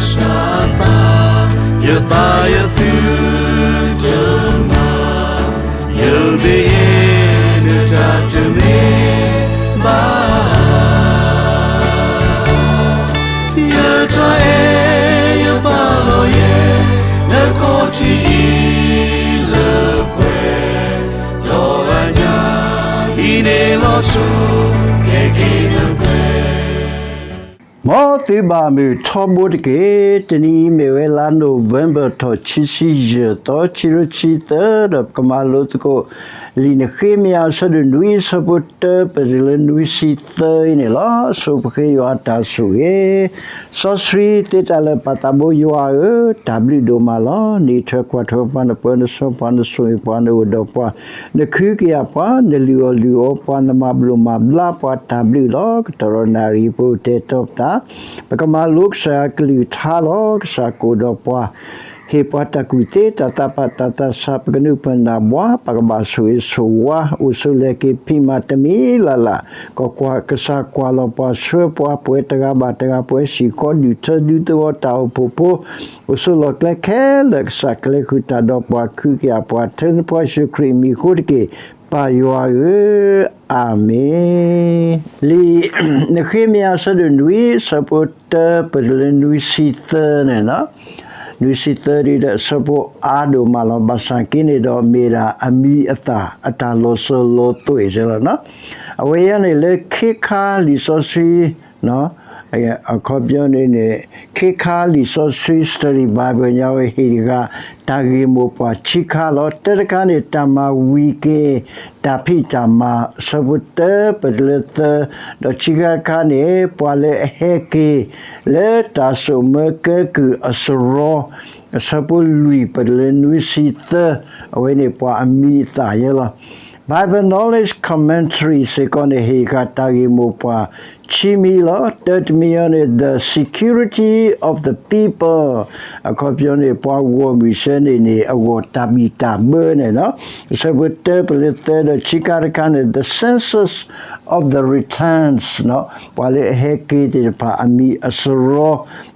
စၢ်အသး, ယသးယသုတမၤ, ယဘျုးယဲၢ်နတၢ်တမ့ၢ်ဘၣ်. ယတၢ်အဲၣ်ယပာ်လီၤယဲၢ်, နခီၣ်ထံးအံၤလၢပှဲၤ, ဒီးအညၣ်အံၤန့ၣ်လီၤဆီ, ကဲက့ၤနပှဲၤ မ်သုဘၣ်မုာ်ထီဘိတက့ၢ်. တနံၤအံၤမ့ၢ်ဝဲလါနိၣ်ဝ့ဘၢၣ်ထီၣ်ခံဆံယဲၢ်သီ, ခံကထိခံဆံသၢ, ဒီးပကမၤလိသကိး လံာ်နဃ့မယၤအဆၢဒိၣ်နွံ အဆၢဖိတၢပတုၤလၢနွံဆံသၢအံၤန့ၣ်လီၤ. ဆိပဃ့ယွၤအတၢ်ဆိၣ်ဂ့ၤ စီဆှံသ့တၢ်လၢာ်ပၢ်သးဘိယွၤဧၢ, တၢ်ဘျုးဒိၣ်မးလီၤ. နအံးထွဲကွၢ်ထွဲပှၤ, နပၢနဆှၢပှၤ, နဆိၣ်ဂ့ၤပှၤ, နအိၣ်ဒီးပှၤ, နခုကယာ်ပှၤ, နလုၢ်အီၣ်လုၢ်အီပှၤ, နမၤဘျိၣ်မၤဘျါပှၤ, တၢ်ဘျုးလီၤ. ကတီၢ်ဒီးနၣ်ရံၣ်အံၤ ပအိၣ်တဲာ်တီၤပသး, ပကမၤလိကစၢ်ယွၤအကလုၢ်ကထါလီၤ. ကစၢ်ကအိၣ်ဒီးပှၤ, ဟ့ၣ်ပှၤတၢ်ကူၣ်သ့, တၢ်သးဖး, တၢ်သးဆး, ပကနုာ်ပနၢ်ဘှါ, ပကဘၣ်ဆိၣ်ဂ့ၤဆိၣ်ဝါ, အိၣ်ဆူၣ်လဲၤက့ၤဖံးမၤတမံၤလၢ်လၢ်, ကကွၢ်, ကစၢ်ကွၢ်လီၤပှၤဆှၢပှၤ, ပှဲၤတဂၤဘၣ်တဂၤ, ပှဲၤစ့ၢ်ကီးဒူၣ်ထၢဒူသဝီတၢ်အိၣ်ဖှိၣ်ဖိ, အိၣ်ဆိးလီၢ်ကျဲခဲလၢာ်, ကစၢ်ကလဲၤဃုာ်တၢ်ဒီးပှၤ, ခုကယာ်ပှၤ, ထဲနဖိယ့ၣ်ၡူးခရံာ်အမံၤအဃိတက့ၢ်, ပၢ်ယွၤဧၢ, အၤမ့ၣ်. လံာ်နဃ့မယၤအဆၢဒိၣ်နွံ အဆၢဖိတၢပတုၤလၢနွံဆံသၢန့ၣ်, နွံဆံသၢဒ်ဒီးအဆၢဖိအါဒိၣ်မးလီၤ. ဘၣ်ဆၣ်က့န့ၣ်ဒီးမ့ၢ်ဒၣ်အမံၤအသၣ်အတၢ်လီၤစၢၤလီၤသွဲၣ်စဲလီၤ. အဝဲအံၤန့ၣ်လၢခ့ခါလံာ်စီဆှံ အခီပညီန့ၣ်န့ၣ်, ခ့ခါလံာ်စီဆှံ Study Bible ညါဝဲဟ့ၣ်တဂၤ တၢ်ဂ့ၢ်မိၢ်ပှၢ်ခံခါလီၤ. တၢတခါန့ၣ် တၢ်မၤဝံၤက့ၤတၢ်ဖံးတၢ်မၤ အဆၢဖိတၢပတုၤလၢသၢ, ဒီးခံခါတခါန့ၣ် ပှၤလၢအဟဲက့ၤ လၢတၢ်စိာ်မၢကဲကုၢ်အစရီ အဆၢဖိလွံၢ်ပတုၤလၢနွံဆံသၢ, အဝဲန့ၣ်ပှၤအမံၤအသၣ်ယဲလီၤ. Bible Knowledge Commentary စ့ၢ်ကီးန့ၣ် ဟ့ၣ်ဃာ်တၢ်ဂ့ၢ်မိၢ်ပှၢ်ခံမံၤလီၤ. တၢတမံၤအံၤန့ၣ် the security of the people အခီပညီန့ၣ် ပှၤဂီၢ်မုၢ်ဆၢန့ၣ်န့ၣ် အဂီၢ်တၢ်ဘံၣ်တၢ်ဘၢန့ၣ်လီၤ. အဆၢဖိတၢပတုၤလၢသၢ ဒီးခံခါတခါန့ၣ် the census of the returns ပှၤလၢအဟဲက့ၤသ့ၣ်တဖၣ် အမံၤအစရီ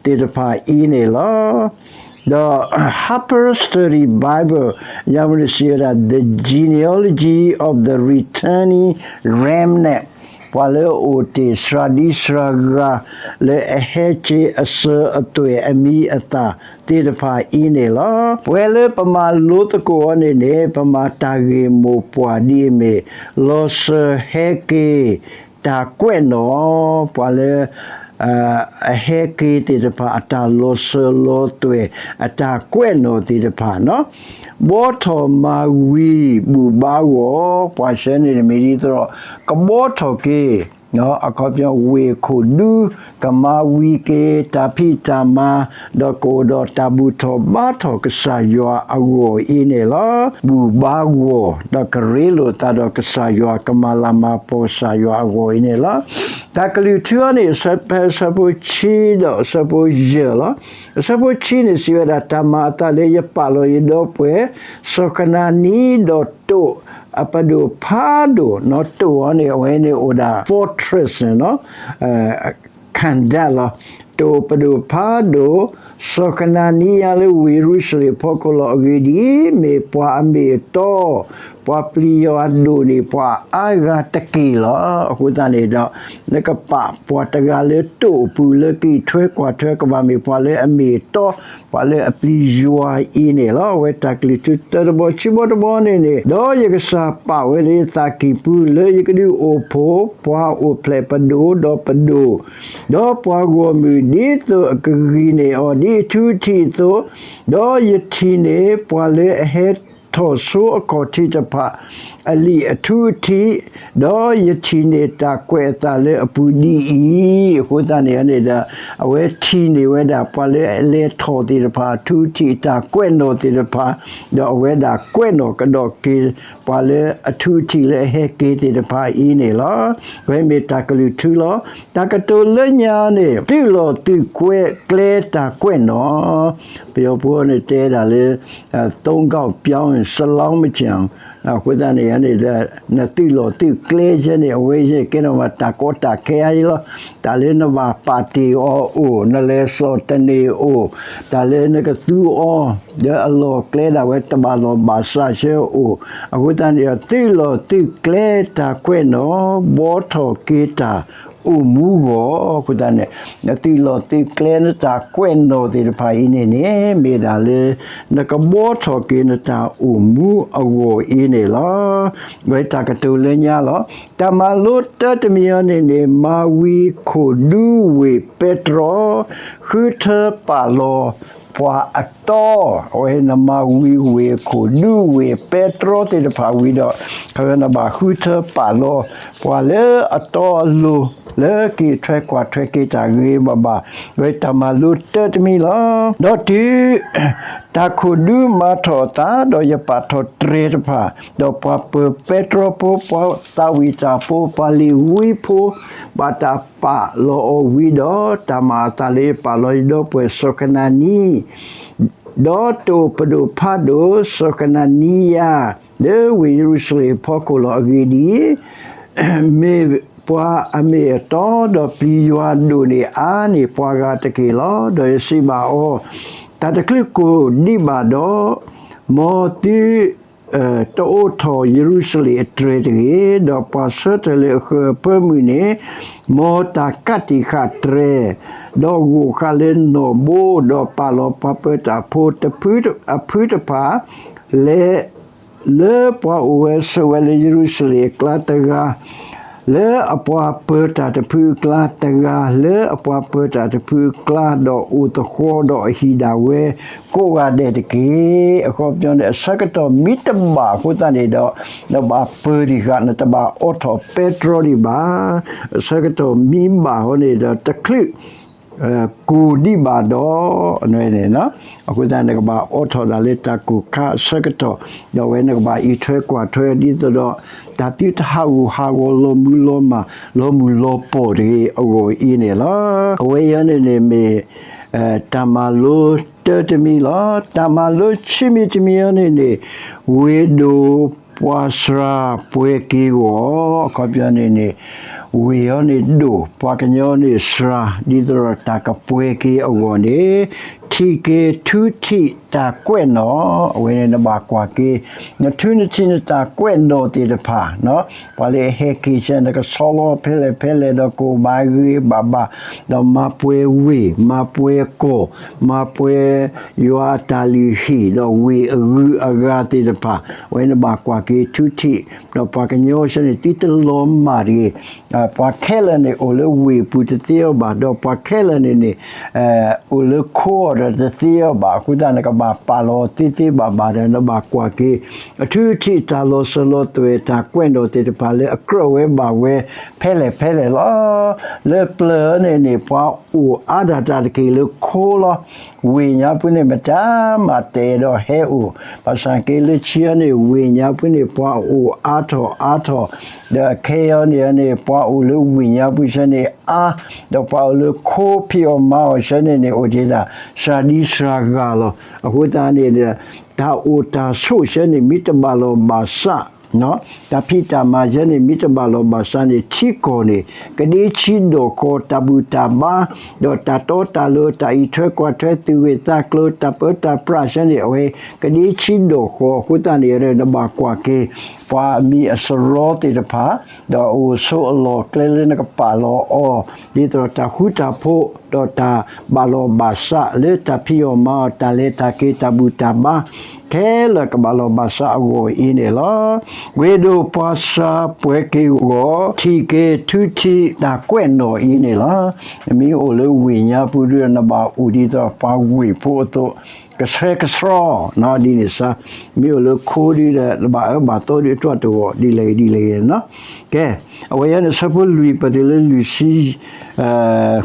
သ့ၣ်တဖၣ်အံၤန့ၣ်လီၤ. ဒီး Harper Study Bible ညါဝဲန့ၣ်စံးဝဲဒၣ် the genealogy of the returning remnant ပှၤလၢအအိၣ်တ့ၢ်စှၤဒံစှၤဂၤ လၢအဟဲက့ၤအစၢၤအသွဲၣ်အမံၤအသၣ်သ့ၣ်တဖၣ်အံၤန့ၣ်လီၤ. ပဝဲလၢပမၤလိသကိးအီၤန့ၣ်န့ၣ် ပမၤတၢ်ဂ့ၢ်မိၢ်ပှၢ်ဒ်အမ့ၢ် လီၤစၢၤဟဲက့ၤ တၢ်ကွဲးနီၣ်, ပှၤလၢ အဟဲက့ၤသ့ၣ်တဖၣ် အတၢ်လီၤစၢၤလီၤသွဲၣ် အတၢ်ကွဲးနီၣ်သ့ၣ်တဖၣ်န့ၣ်, ဘှီထီၣ်မၤဝံၤဘူၣ်ဘါဂီၢ်, ပှၤဆၢန့ၣ်န့ၣ်မ့ၢ်ဒ်သိးဒီး ကဘှီထီၣ်က့ၤ အခီပညီဝ့ၢ်ခိၣ်ဒူ, ကမၤဝံၤက့ၤတၢ်ဖံးတၢ်မၤ, ဒီးကအိၣ်ဒီးတၢ်ဘူၣ်ထီၣ်ဘါထီၣ်ကစၢ်ယွၤအဂီၢ်အံၤန့ၣ်လီၤ. ဘူၣ်ဘါဂီၢ် ဒီးကရ့လိာ်သးဒီးကစၢ်ယွၤ, ကမၤလၤမၤကပီၤကစၢ်ယွၤအဂီၢ်အံၤန့ၣ်လီၤ. တၢ်ကလုၢ်ထူအံၤန့ၣ် ဖဲအဆၢဖိခံဒီးအဆၢဖိယဲၢ်လီၤ. အဆၢဖိခံန့ၣ်စံးဝဲဒၣ် တၢ်မၤအသးလၢယပာ်လီၤယဒီပုၢ်ဝဲၢ် စီၤကနၤနံဒီးတိာ်အပဒိၣ်ဖးဒိၣ်န့ၣ်, တိာ်အံၤန့ၣ် အဝဲန့ၣ်အိၣ်ဒၣ် fortress န့ၣ်လီၤ. ခံဒၣ်လီၤ. တိာ်ပဒိၣ်ဖးဒိၣ်, စီၤကနၤနံညါလၢဝ့ၢ်ယရူၤၡလ့ၣ်အဖီခိၣ်လီၤ. အဂ့ၢ်ဒ်အံၤ, မ့ၢ်ပှၤအမ့ၢ်အတီ, ပှၤပျံၤယွၤအဒိၣ်န့ၣ် ပှၤအါဂၤတက့ၢ်လီၤ. အဃိသတးန့ၣ်ဒီး နကပာ်ပှၤတဂၤလၢတိာ်အပူၤ လၢကအံးထွဲကွၢ်ထွဲကဘၣ်မ့ၢ်ပှၤလၢအမ့ၢ်အတီ, ပှၤလၢအပျံၤယွၤအံၤန့ၣ်လီၤ. အဝဲတၢ်ကလုၢ်ထူတၢတဘီခံဘီတဘီန့ၣ်န့ၣ်, ဒီးယကစၢ်ပာ်ဝဲလၢယသးကံၢ်ပူၤ လၢယကဒုးအိၣ်ဖှိၣ် ပှၤအိၣ်ဖျဲၣ်ပဒိၣ်ဒီးပဒိၣ်, ဒီးပှၤဂီၢ်မုၢ် ဒ်သိးအကဂံၢ်န့ၢ်အီၤဒ်အထူအထံးအသိး, ဒီးယထံၣ်န့ၢ်ပှၤလၢအဟဲထီၣ်ဆိအခီၣ်ထံးတဖၣ် အလံာ်အထူအထံး, ဒီးယထံၣ်န့ၢ်တၢ်ကွဲးအသးလၢအပူၤဒ်အံၤ. အဃိသတးန့ၣ်န့ၣ်ဒီး အဝဲထံၣ်န့ၢ်ဝဲဒၣ်ပှၤလၢအလဲၤထီၣ်သ့ၣ်တဖၣ် အထူအထံးအတၢ်ကွဲးနီၣ်သ့ၣ်တဖၣ်, ဒီးအဝဲဒၣ်ကွဲးနီၣ်ကဒီးက့ၤ ပှၤလၢအထူအထံးလၢအဟဲက့ၤသ့ၣ်တဖၣ်အံၤန့ၣ်လီၤ. အဝဲမ့ၢ်တၢ်ကလုၢ်ထူလီၤ. တၢ်ကတိၤလၢညါန့ၣ် သုးလီၢ်သုးကွဲကျဲတၢ်ကွဲးနီၣ်, ပယီၤဖိန့ၣ်တဲဒၣ်လၢ သုံးခေါက်ပြောင်းရင် စလောင်းမကျန်ဘူး, အဃိသတးန့ၣ်န့ၣ်ဒီး နသုးလီၢ်သုးကျဲယဲန့ၣ် အဝဲယဲကဲထီၣ်မးတၢ်ကီတၢ်ခဲအါလီၤ. တၢ်လၢနဘၣ်ပာ်တ့ၢ်အီၤအိၣ်, နလဲၤစိာ်တန့ၢ်အိၣ်, တၢ်လၢနကသူအီၤ ဒီးအလီၢ်ကျဲဒၣ်ဝဲတဘၣ်လီၢ်ဘၣ်စးဆၢအိၣ်, အဃိသတးန့ၣ်ဒီး သုးလီၢ်သုးကျဲတၢ်ကွဲးနီၣ် ဘှီထီၣ်က့ၤတၢ်အိၣ်မူအဂီၢ်, အဃိသတးန့ၣ် နသုးလီၢ်သုးကျဲနတၢ်ကွဲးနီၣ်သ့ၣ်တဖၣ်အံၤန့ၣ်န့ၣ် မ့ၢ်ဒၣ်လၢ နကဘှီထီၣ်က့ၤနတၢ်အိၣ်မူအဂီၢ်အံၤန့ၣ်လီၤ. ဝဲတၢ်ကတိၤလၢညါလီၤ. တၢ်မၤလိတၢတမံၤအံၤန့ၣ်န့ၣ် မၤဝံၤခိၣ်ဒူဝ့ၢ်ပဲတြီ ဃုထၢပာ်လီၤပှၤအတီ, အဝဲနမၤဝံၤဝ့ၢ်ခိၣ်ဒူဝ့ၢ်ပဲတြီသ့ၣ်တဖၣ်ဝံၤဒီး ခီဖျိနဘၣ်ဃုထၢပာ်လီၤ ပှၤလၢအတီအလိၤ လၢက့ၤထွဲကွၢ်ထွဲက့ၤတၢ်ဂ့ၤဂ့ၤဘၣ်ဘၣ်, ဝဲတၢ်မၤလိတၢတမံၤလီၤ. ဒီးတုၤ တၢ်ခိၣ်ဒူမၤထီၣ်အသး, ဒီးယပာ်ထီၣ်တြဲၤတဖၣ်, ဒီးပှၤပၢၤပဲတြီဖိ, ပှၤသးဝံၣ်တၢ်ဖိ, ပှၤလ့ၤဝံဖိ, ဘၣ်တၢ်ပာ်လီၤအီၤဝံၤဒီး, တၢ်မၤအသးလၢယပာ်လီၤယဒီပုၢ်ဝဲၢ်စီၤကနၤနံ, ဒီးတအိၣ်ပဒိၣ်ဖးဒိၣ်စီၤကနၤနံယၤ လၢဝ့ၢ်ယရူၤၡလ့ၣ်အဖီခိၣ်လီၤ. အဂ့ၢ်ဒ်အံၤ, မ့ၢ်ပှၤအမ့ၢ်အတီ, ဒီးပျံၤယွၤဒိၣ်န့ၢ်အါန့ၢ်ပှၤဂၤတက့ၢ်လီၤ. ဒီးယစံးဘၣ်အီၤ, တၢ်တချုးကိၢ်ဒံးဘၣ်ဒီး, မ်သု တအိးထီၣ်ယရူၤၡလ့ၣ်အတြဲၤတဂ့ၤ, ဒီးပှၤဆၢထၢၣ်လၢအဃၢၤအဖၢမုၢ်န့ၣ်, မ်တၢ်ကးတံာ်ဃာ်တြဲၤ, ဒီးဂိၢ်ဃာ်လၢနီၢ်ဘိ, ဒီးပာ်လီၤပှၤပၢၤတၢ်ဖိတဖုအဖုတဖၣ်, လဲၤ လၢပှၤအိၣ်ဝဲဆိးဝဲလၢယရူၤၡလ့ၣ်အကျါတဂၤ, လၢအပှၤပၢၤတၢ်တဖုအကျါတဂၤ, လၢအပှၤပၢၤတၢ်တဖုအကျါ, ဒီးအိၣ်သဃီဒီးအဟံၣ်ဒၣ်ဝဲကိးဂၤဒဲးတက့ၢ်. အခီပညီန့ၣ် အဆၢကတီၢ်မ့ၢ်တဘၣ်အဃိသတးန့ၣ်ဒီး, နဘၣ်ပၢၤဒံးဃာ် နတဘၣ်အိးထီၣ်ပဲတြီဒံးဘၣ်. အဆၢကတီၢ်မ့ၢ်ဘၣ်အဃိန့ၣ်ဒီး တချုး ကိၢ်ဒံးဘၣ်ဒီး, အဃိသတးနကဘၣ်အိးထီၣ်ဒၣ်လၢတၢ်ကိၢ်ခါအဆၢကတီၢ်, ဒီးအဝဲနကဘၣ်အံးထွဲကွၢ်ထွဲဒ်သိးဒီး တၢ်သုတဟးဂူာ်ဟးဂီၤလီၤမုၢ်လီၤမၢ် လီၤမုၢ်လီၤပှီၢ်တဂ့ၤအဂီၢ်အံၤန့ၣ်လီၤ. အဝဲအံၤန့ၣ်န့ၣ်မ့ၢ် တၢ်မၤလိတၢတမံၤလီၤ. တၢ်မၤလိဆံးမံၤတမံၤအံၤန့ၣ်န့ၣ် ဝ့ၢ်ဒိၣ်ပှၤစှၤပှဲၤက့ၤအဂီၢ်, အခီပညီန့ၣ်န့ၣ် ဝ့ၢ်အံၤန့ၣ်ဒိၣ် ပှၤကညီန့ၣ်စှၤ ဒ်သိးဒီးတၢ်ကပှဲၤက့ၤအဂီၢ်န့ၣ် ထံၣ်က့ၤထုးထံၣ်တၢ်ကွဲးနီၣ်, အဝဲန့ၣ်နဘၣ်ကွၢ်က့ၤ နထုးနထံၣ်နတၢ်ကွဲးနီၣ်သ့ၣ်တဖၣ် ပှၤလၢအဟဲက့ၤဆၢ နကဆီလီၤဖဲလဲၣ်ဖဲလဲၣ်ဒီးကအိၣ်ဘၣ်ဂ့ၤဘၣ်ဘၣ်, ဒီးမၤပှဲၤဝ့ၢ် မၤပှဲၤကီၢ် မၤပှဲၤယွၤအတၢ်လုၢ်ဟံၣ် ဒီးဝ့ၢ်အဂုၤအဂၤသ့ၣ်တဖၣ်, အဝဲန့ၣ်ဘၣ်ကွၢ်က့ၤထုးထံၣ်, ဒီးပှၤကညီဆၢန့ၣ် သုတလီၤမၢ်တဂ့ၤ, ပှၤခဲလၢာ်န့ၣ် အိၣ်လၢဝ့ၢ်ပူၤတသ့အီၤဘၣ်, ဒီးပှၤခဲလၢာ်န့ၣ်န့ၣ် အိၣ်လၢခိအီၤဒီးတသ့အီၤဘၣ်, အဃိသတးနကဘၣ်ပာ်လီၤသ့သ့ဘၣ်ဘၣ်ဒီး နဘၣ်ကွၢ်က့ၤ အထုးထံၣ်တၢ်လီၤစၢၤလီၤသွဲၣ် တၢ်ကွဲးနီၣ်သ့ၣ်တဖၣ်လၢအကြၢးဝဲဘၣ်ဝဲ ဖဲလဲၣ်ဖဲလဲၣ်လီၤ. လၢပျၢၤန့ၣ်န့ၣ် ပှၤအိၣ်အါဒၣ်တၢ်တက့ၢ်လၢခိလီၤ. ဝ့ၢ်ညါပူၤန့ၣ် မတၤမးတအဲၣ်ဒိးဟဲအိၣ်, ဘၣ်ဆၣ်က့လၢခံန့ၣ် ဝ့ၢ်ညါပူၤန့ၣ် ပှၤအိၣ်အါထီၣ်အါထီၣ်, ဒီးအခဲအံၤန့ၣ်န့ၣ် ပှၤအိၣ်လၢဝ့ၢ်ညါပူၤဆၢန့ၣ်အါ, ဒီးပှၤအိၣ်လၢခိဖံးအီၣ်မၤအီၣ်ဆၢန့ၣ်န့ၣ် အိၣ်ဒံးဒၣ် စှၤဒံစှၤဂၤလီၤ. အဃိသတးန့ၣ်ဒီး တၢ်အိၣ်တၢ်ဆိးဆၢန့ၣ် မ့ၢ်တဘၣ်လီၢ်ဘၣ်စး, တၢ်ဖံးတၢ်မၤဆၢန့ၣ် မ့ၢ်တဘၣ်လီၢ်ဘၣ်စးန့ၣ် ထံကီၢ်န့ၣ် ကဒ့ဆံးဒိၣ်ဃီ တၢ်ဘူၣ်တၢ်ဘါ, ဒီးတၢ်တီတၢ်လိၤ တၢ်အံးထွဲကွၢ်ထွဲ သူၣ်ဂ့ၢ်သးကျိၤ တၢ်ပၢတၢ်ပြးဆၢန့ၣ် အဝဲကဒ့ဆံးဒိၣ်ဃီ. အဃိသတးန့ၣ် နဘၣ်ကွၢ်က့ၤ ပှၤအမံၤအစရီသ့ၣ်တဖၣ်, ဒီးအအိၣ်ဆိးအလီၢ်ကျဲလၢနကပာ်လီၤအီၤ, ဒ်သိးတၢ်ဃူတၢ်ဖိး ဒီးတၢ်ဘၣ်လီၢ်ဘၣ်စးလၢတၢ်ဖံးအီၣ်မၤအီၣ် တၢ်လဲၤတၢ်က့ၤ တၢ်ဘူၣ်တၢ်ဘါ ခဲလၢာ်ကဘၣ်လီၢ်ဘၣ်စးအဂီၢ်အံၤန့ၣ်လီၤ. ဝ့ၢ်ဒိၣ်ပှၤစှၤပှဲၤက့ၤအဂီၢ် ထံၣ်က့ၤထုးထံၣ်တၢ်ကွဲးနီၣ်အံၤန့ၣ်လီၤ. နမ့ၢ်အိၣ်လၢဝ့ၢ်ညါပူၤဒီး နဘၣ်အိၣ်ဒ်သိးပှၤဝ့ၢ်ဖိအသိး ကဆှဲကဆှီ ဒ်န့ၣ်စ့ၢ်, မ့ၢ်အိၣ်လၢခိဒီး နဘၣ်အၢဘၣ်သီဒီး အတၢ်တဂီၢ်ဒ်လဲၣ်ဂ့ၤဒ်လဲၣ်ဂ့ၤန့ၣ်လီၤ. ကဲ, အဝဲအံၤန့ၣ် ဆၢဖိလွံၢ်ပတုၤလၢလွံၢ်ဆံ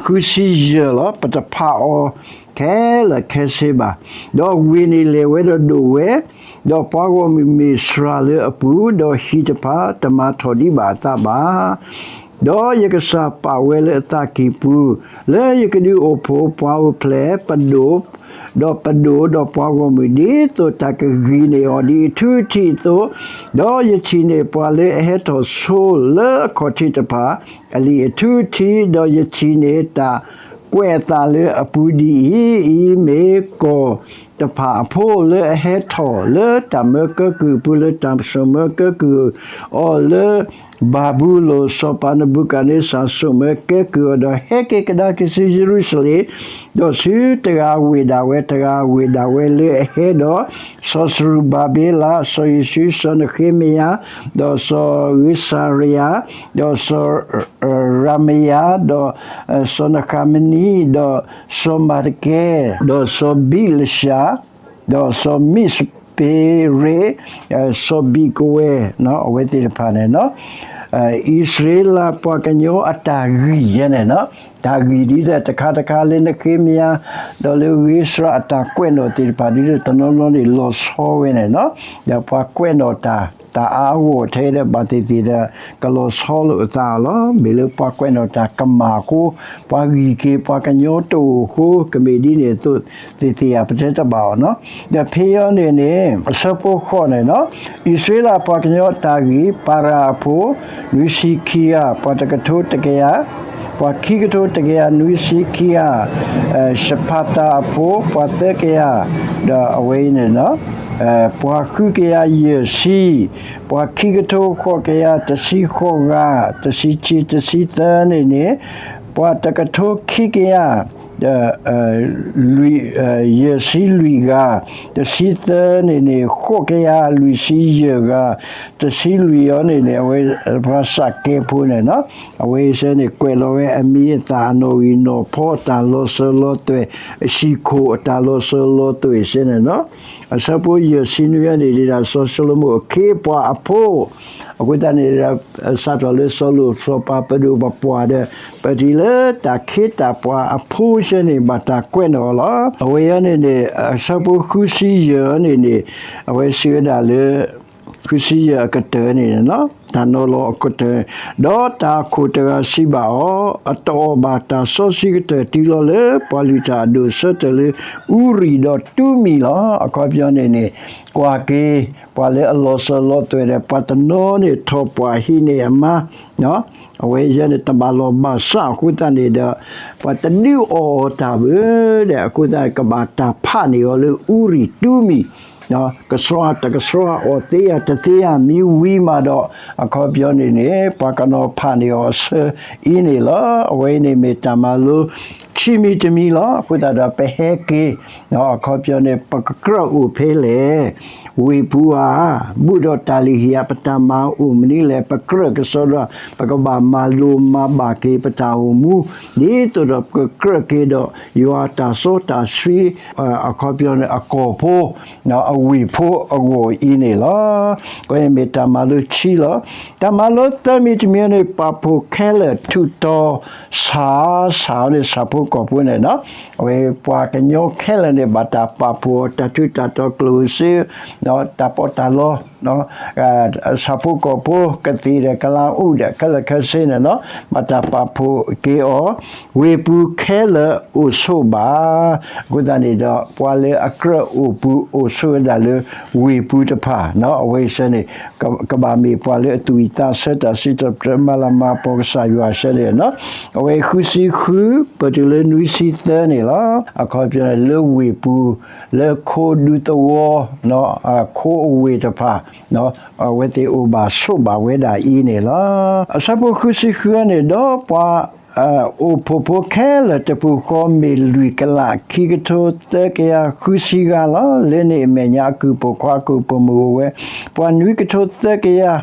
ဃုဆံယဲၢ်လီၤ. ပတဖးအီၤခဲလၢာ်ခဲဆ့ဘၣ်. ဒီးဝ့ၢ်န့ၣ်လဲၤဝဲဒီးဒိၣ်ဝဲ, ဒီးပှၤဂီၢ်မုၢ်မ့ၢ်စှၤလၢအပူၤ, ဒီးဟံၣ်တဖၣ်တမၤထီၣ်ဒံးဘၣ်အသးဘၣ်. ဒီးယကစၢ်ပာ်ဝဲလၢအသးကံၢ်ပူၤ, လၢယကဒုးအိၣ်ဖှိၣ်ပှၤအိၣ်ဖျဲၣ်ပဒိၣ်, ဒီးပဒိၣ်ဒီးပှၤဂီၢ်မုၢ် ဒ်သိးတၢ်ကဂံၢ်န့ၢ်အီၤဒ်အထူအထံးအသိး, ဒီးယထံၣ်န့ၢ်ပှၤလၢအဟဲထီၣ်ဆိလၢအခီၣ်ထံးတဖၣ် အလံာ်အထူအထံး, ဒီးယထံၣ်န့ၢ်တၢ်ကွဲးအသးလၢအပူၤဒ်အံၤ, အံၤမ့ၢ်ကီၢ်တဖၣ်အဖိလၢအဟဲထီၣ်လၢတၢ်မၢကၢကုၢ်အပူၤ လၢတၢ်စိာ်မၢကၢကုၢ်အီၤလၢ ဘၤဘူလိၣ်, စီၤပၤနဘူၤခၣ်နံစၢ်စိာ်မၢကဲကုၢ်အီၤ, ဒီးဟဲက့ၤကဒါက့ၤဆူယရူၤၡလ့ၣ်, ဒီးဆူတဂၤအဝ့ၢ်ဒၣ်ဝဲ, တဂၤအဝ့ၢ်ဒၣ်ဝဲလၢအဟဲဒီး စီၤစရူၤဘၤဘ့လး, စီၤယ့ၡူး, စီၤနဃ့မယၤ, ဒီးစီၤဧ့စရယၤ, ဒီးစီၤရမယၤ, ဒီးစီၤနဃမနံ, ဒီးစီၤမၤတကဲ, ဒီးစီၤဘံလၡါ, ဒီးစီၤမံၡပ့ရ့း, စီၤဘံကဝဲ, အဝဲသ့ၣ်တဖၣ်န့ၣ် အံၣ်စရ့လးပှၤကညီအတၢ်ဂံၢ်ယဲန့ၣ်, တၢ်ဂံၢ်ဒ်ဒီးတခါတခါလၢနဃ့မယၤ, ဒီးလၢဧ့စရၤအတၢ်ကွဲးနီၣ်သ့ၣ်တဖၣ်ဒ်ဒီးတနီၤနီၤန့ၣ်လီၤဆီဝဲန့ၣ်, ဒီးပှၤကွဲးနီၣ်တၢ် တၢ်အါအါဂီၢ်ဂီၢ်ထဲဒီးဘၣ်သ့ၣ်သ့ၣ်ဒီး ကလီၤဆီလိာ်အသးလီၤ. မ့ၢ်လၢပှၤကွဲးနီၣ်တၢ်ကမၣ်အဃိ, ပှၤဂံၢ်က့ၤပှၤကညီတအိၣ်အဃိ, ကမ့ၢ်ဒ်န့ၣ်အသိးသ့ၣ်သ့ၣ်ဧါ ပတဲတဘၣ်အီၤနီၤ. ဒီးဖဲအံၤန့ၣ်န့ၣ် အဆၢဖိဃိးန့ၣ်နီၤ, အံၣ်စရ့လးပှၤကညီအတၢ်ဂံၢ်, ပၤရၤအဖိ နွံဆံခံဂၤ, ပှၤတကထိတကယၤ, ပှၤခံကထိတကယၤနွံဆံခံဂၤ, ၡဖၤတၤအဖိ ပှၤသၢကယၤ, ဒီးအဝဲအံၤန့ၣ် ပှၤဃုကယၤယဲၢ်ဆံ, ပှၤခံကထိဃိးကယၤတဆံဃိးဂၤ, တဆံခံ တဆံသၢန့ၣ်န့ၣ်, ပှၤတကထိခံကယၤ ယဲၢ်ဆံလွံၢ်ဂၤ, တဆံသၢန့ၣ်န့ၣ် ဃိးကယၤလွံၢ်ဆံယဲၢ်ဂၤ, တဆံလွံၢ်အံၤန့ၣ်န့ၣ် အဝဲပှၤစးကဲဖိန့ၣ်နီၤ, အဝဲစ့ၢ်န့ၣ် ကွဲးလီၤဝဲအမံၤအသၣ်အနီၣ်ဂံၢ်နီၣ်ဖီအတၢ်လီၤစၢၤလီၤသွဲၣ်, အဟံၣ်ခိၣ်အတၢ်လီၤစၢၤလီၤသွဲၣ်စ့ၢ်န့ၣ်နီၤ. အဆၢဖိယဲၢ်ဆံနွံအံၤန့ၣ် ဒ်စီၤၡလိၤမိၣ်အခ့အပှၤအဖိ အဃိသတးန့ၣ် စးထီၣ်လၢစီၤလိၣ်စီၤပၤပဒိၣ်ပပှၢ်ဒီး ပထံၣ်လၢတၢ်ခ့တၢ်ပှၤအဖိစ့ၢ်န့ၣ် ဘၣ်တၢ်ကွဲးနီၣ်အီၤလီၤ. အဝဲအံၤန့ၣ်န့ၣ် အဆၢဖိဃုဆံယဲၢ်န့ၣ်န့ၣ် အဝဲစံးဝဲဒၣ်လၢ ဃုဆံယဲၢ်အကတၢၢ်န့ၣ် တၢ်နီၤလီၤအကတၢၢ်, ဒီးတၢ်အခိၣ်တဂၤစံးဘၣ်အီၤ, အတအီၣ်ဘၣ်တၢ်စီဆှံကတၢၢ်တုၤလီၤလၢပှၤလုၢ်တၢ်အဒိၣ်အဆၢကတၢၢ်လၢအူရံၣ်ဒီးတူမံၤလီၤ. အခီပညီန့ၣ်န့ၣ် ကွၢ်က့ၤ ပှၤလၢအလီၤစၢၤလီၤသွဲၣ်ဒီး ပှၤတနီၤန့ၣ်ထီၣ်ပှၢ်ဟံးန့ၢ်အမါ အဝဲယဲန့ၣ် တဘၣ်လီၢ်ဘၣ်စးအဃိသတးန့ၣ်ဒီး ပှၤတဒုးအီၣ်အီၤတၢ်ဘၣ်ဒီး အဃိသတးန့ၣ် ကဘၣ်တၢ်ဖးန့ၢ်အီၤလၢအူရံၣ်တူမံၤ, ကဆှီတကဆှီ အီၣ်သ့ဧါတသ့ဧါ မ့ၢ်ဝံၤမးဒီး အခီပညီန့ၣ်န့ၣ် ပှၤကနီၤဖးန့ၢ်အီၤအဆၢအံၤန့ၣ်လီၤ. အဝဲအံၤန့ၣ်မ့ၢ်တၢ်မၤလိခံမံၤတမံၤလီၤ. အဃိသတးဒီးပဟဲက့ၤ အခီပညီန့ၣ် ပကကြၢးအိၣ်ဖဲလဲၣ် ဝ့ၢ်ပူၤဧါ, ဘူးဒီးတၢ်လုၢ်ဟံၣ်ဧါ, ပတၢ်မၤအိၣ်မနုၤလဲၣ်, ပကြၢးကစီဒီး ပကဘၣ်မၤလိမၤဘၣ်က့ၤပတၢ်အိၣ်မူ ဒ်သိးဒီးပကကြၢးက့ၤဒီး ယွၤတၢ်စီတၢ်ဆှံ အခီပညီန့ၣ် အကီၢ်ဖိ အဝ့ၢ်ဖိအဂီၢ်အံၤန့ၣ်လီၤ. အဝဲမ့ၢ်တၢ်မၤလိခံလီၤ. တၢ်မၤလိသၢမံၤတမံၤန့ၣ် ပာ်ဖှိၣ်ခဲလၢာ်ထူးတီၤ ဆၣ်, ဆၣ်န့ၣ် ဆၣ်ဖိကီၢ်ဖိန့ၣ် အဝဲပှၤကညီခဲလၢာ်န့ၣ် ဘၣ်တၢ်ပာ်ဖှိၣ်အီၤ တၢ်ထူးတၢ်တီၤကျိၣ်စ့ တၢ်ပီးတၢ်လီ ဆၣ်ဖိကီၢ်ဖိ ကသ့ၣ်ဒီးကလၤအူဒီး ခဲလၢာ်ခဲဆ့န့ၣ် ဘၣ်တၢ်ပာ်ဖှိၣ်က့ၤအီၤ ဝ့ၢ်ပူၤခဲလၢာ်အိၣ်ဆိးဘၣ်. အဃိသတးန့ၣ်ဒီး ပှၤလၢအကြၢးအိၣ်ပူၤအိၣ်ဆိးဝဲဒၣ်လၢ ဝ့ၢ်ပူၤတဖၣ် အဝဲစ့ၢ်န့ၣ် ကဘၣ်မ့ၢ်ပှၤလၢအသူၣ်ဝံၣ်သးဆၢ တၢ်စံးထီၣ်ပတြၢၤမၤလၤမၤကပီၤကစၢ်ယွၤစ့ၢ်န့ၣ် အဝဲဃုဆံဃု ပတုၤလၢနွံဆံသၢန့ၣ်လီၤ. အခီပညီန့ၣ် လၢဝ့ၢ်ပူၤ လၢခိဒူသဝီ ခိအဝ့ၢ်တဖၣ် အဝဲသ့ၣ်အိၣ်ဘၣ်ဆိးဘၣ်ဝဲဒၣ်အံၤန့ၣ်လီၤ. အဆၢဖိဃုဆံဃုန့ၣ် ဒီးပှၤ အိၣ်ဖှိၣ်ဖိခဲလၢာ်တပူၤဃီမ့ၢ်လွံၢ်ကလး ခံကထိသၢကယၤဃုဆံဂၤလီၤ. လၢန့ၣ်အမဲာ်ညါအကုၢ်ပိာ်ခွါအကုၢ်ပိာ်မုၣ်အိၣ်ဝဲ ပှၤနွံကထိသၢကယၤ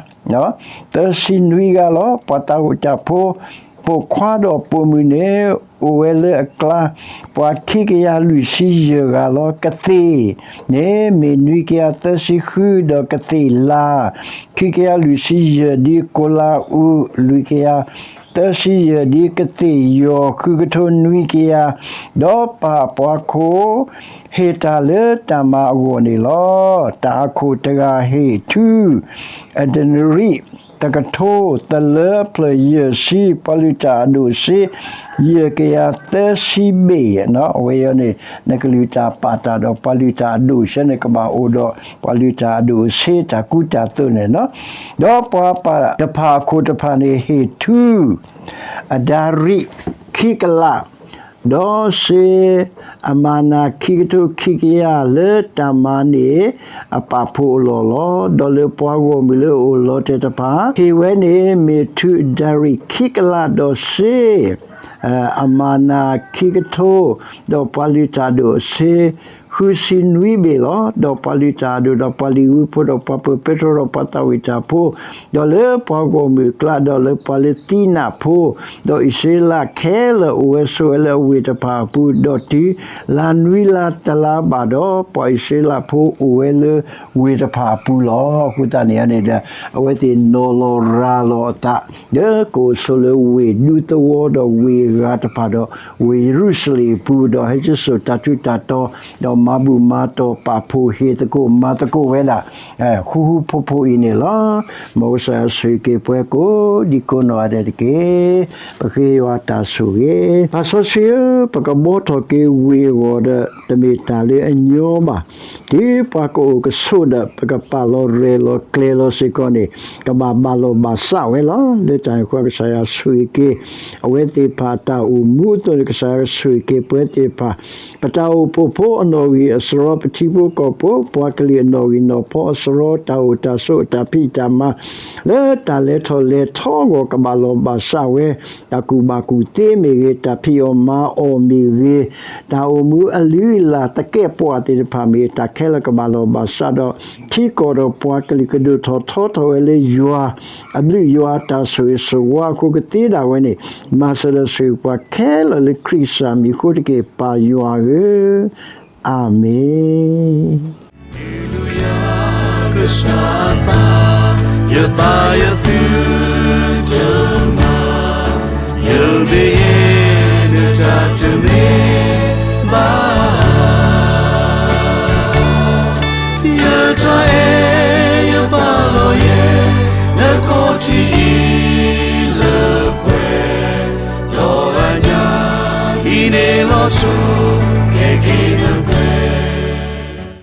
သၢဆံနွံဂၤလီၤ. ပှၤသးဝံၣ်တၢ်ဖိ ပိာ်ခွါဒီးပိာ်မုၣ်န့ၣ် အိၣ်ဝဲလၢအကျါ ပှၤခံကယၤလွံၢ်ဆံယဲၢ်ဂၤလီၤ. ကသ့ၣ်န့ၣ်မ့ၢ်နွံကယၤသၢဆံဃု ဒီးကသ့ၣ်လၤ ခံကယၤလွံၢ်ဆံယဲၢ် ဒ်ကိလၤအူ လွံၢ်ကယၤသၢဆံယဲၢ် ဒ်ကသ့ၣ်ယီၤ ဃုကထိနွံကယၤ ဒီးပာ်ပှၤခိၣ် ဟ့ၣ်တၢ်လၢတၢ်မၤအဂီၢ်န့ၣ်လီၤ. တၢ်အခိၣ်တဂၤဟ့ၣ်ထူ အဒနရံၣ် တကထိ သလၢအဖျၢၣ်ယဲၢ်ဆံ ပှၤလုၢ်တၢ်အဒိၣ်အဆ့ ယဲၢ်ကယၤသၢဆံဘ့ၣ်, အဝဲအံၤန့ၣ် နကလုၢ်တၢ်ပာ်တၢ်ဒီးပှၤလုၢ်တၢ်အဒိၣ်အဆ့န့ၣ် ကဘၣ်အိၣ်ဒီးပှၤလုၢ်တၢ်အဒိၣ်အဆ့ တၢ်ကူတၢ်သိးန့ၣ်လီၤ. ဒီးပှၤပာ်တဖၣ်အခိၣ်တဖၣ်န့ၣ် ဟ့ၣ်ထူ အဒါရံၣ်ခံကလး, ဒီးစ့အမၤနၤခံကထိခံကယၤ လၢတၢ်မၤန့ၢ်အပာ်ဖှိၣ်အလီၢ်လီၤ. ဒီးလၢပှၤဂီၢ်မုၢ်လၢအိၣ်လီၤတဲာ်တဖၣ် ဟ့ၣ်ဝဲန့ၣ် မ့ၢ်ထူဒါရံၣ်ခံကလး ဒီးစ့အမၤနၤခံကထိ, ဒီးပှၤလုၢ်တၢ်အဒိၣ်အဆ့ ဃုဆံနွံဘ့ၣ်လီၤ. ဒီးပှၤလုၢ်တၢ်အဒိၣ် ဒီးပှၤလံာ်ဝံဖိ ဒီးပှၤပၢၤပဲတြီ ဒီးပှၤသးဝံၣ်တၢ်ဖိ, ဒီးလၢပှၤဂီၢ်မုၢ်အကျါ ဒီးလၢပှၤလၢသံနးဖိ, ဒီးအံၣ်စရ့လးခဲလၢာ်အိၣ်ဝဲဆိးဝဲလၢအဝ့ၢ်တဖၣ်အပူၤ, ဒီးတုၤလါနွံလါတလါဘၣ်ဒီး ပှၤအံၣ်စရ့လးဖိအိၣ်ဝဲလၢဝ့ၢ်တဖၣ်အပူၤလီၤ. အဃိသတးန့ၣ်န့ၣ်ဒီး အဝဲသ့ၣ်နီၤလီၤရၤလီၤအသး လၢကအိၣ်ဆိးလၢဝ့ၢ်ဒူသဝီဒီးဝ့ၢ်အဂၤတဖၣ်ဒီး ဝ့ၢ်ယရူၤၡလ့ၣ်အပူၤ ဒီးဟဲစိာ်တၢ်ထူးတၢ်တီၤ ဒီးမၤဘူၣ်မၤတီၢ်ပာ်ဖှိၣ်ဟ့ၣ်သကိးမၤသကိးဝဲဒၣ် ဃူဃူဖိးဖိးအံၤန့ၣ်လီၤ. မ်ကစၢ်ယွၤဆိၣ်ဂ့ၤက့ၤပှၤကိးဒံကိးနီၢ်ဂၤဒဲးတက့ၢ်. ပဃ့ယွၤတၢ်ဆိၣ်ဂ့ၤ. သးစီဆှံဧၢ, ပကဘှီထီၣ်က့ၤဝ့ၢ်အဂီၢ်ဒီး တမ့ၢ်တၢ်လၢအညီဘၣ်. တုၤပှၤကအိၣ်ကဆိးဒီး ပကပာ်လီၤရဲၣ်လီၤကျဲၤလီၤစ့ၢ်ကီးန့ၣ် ကဘၣ်ဘၣ်လီၢ်ဘၣ်စးဝဲလီၤ. လၢတၢ်န့ၣ်အဃိ ကစၢ်ယွၤဆိၣ်ဂ့ၤက့ၤ အဝဲသ့ၣ်တဖၣ်အတၢ်အိၣ်မူအသိးန့ၣ် ကစၢ်ယွၤကဆိၣ်ဂ့ၤက့ၤပဝဲသ့ၣ်တဖၣ် ပတၢ်အိၣ်ဖှိၣ်ဖိအနီၣ်ဂံၢ်အစရီ ပထံဖိကီၢ်ဖိ ပှၤကလုာ်အနီၣ်ဂံၢ်နီၣ်ဖိအစရီ တၢ်အိၣ်တၢ်ဆိးအတၢ်ဖံးတၢ်မၤ လၢတၢ်လဲၤထီၣ်လဲၤထီအဂီၢ် ကဘၣ်လီၢ်ဘၣ်စးဝဲ တၢ်ကူၣ်ဘၣ်ကူၣ်သ့မ့ၢ်ဂ့ၤ, တၢ်ဖံးအီၣ်မၤအီၣ်မ့ၢ်ဂ့ၤ, တၢ်အိၣ်မူအလုၢ်အလၢ်သကဲးပဝးသ့ၣ်တဖၣ်မ့ၢ်ဂ့ၤ, တၢ်ခဲလၢာ်ကဘၣ်လီၢ်ဘၣ်စးဒီး ထံကီၢ်ဒီးပှၤကလုာ်ကဒိၣ်ထီၣ်ထီထီၣ်ဝဲလၢယွၤအဘျုးယွၤတၢ်ဆိၣ်ဂ့ၤဆိၣ်ဝါအဃိကသ့ဒၣ်ဝဲန့ၣ်, မၤစၢၤဒီးဆိၣ်ဂ့ၤပှၤခဲလၢာ်လၢခရံာ်ကစၢ်မံၤအဃိတက့ၢ် ပၢ်ယွၤဧၢ, အၤမ့ၣ်. Hallelujah, ကစၢ်အသး, ယသးယသုတမၤ, ယမ့ၢ်ယဲ နတၢ်တမ့ၢ်ဘၣ်. ယတၢ်အဲၣ်ယပာ်လီၤယဲ နခီၣ်ထံးအံၤလၢပှဲၤ ဒီးအညါ ဟံးန့ၢ်လီၤဆူ ကဲက့ၤနပှဲၤ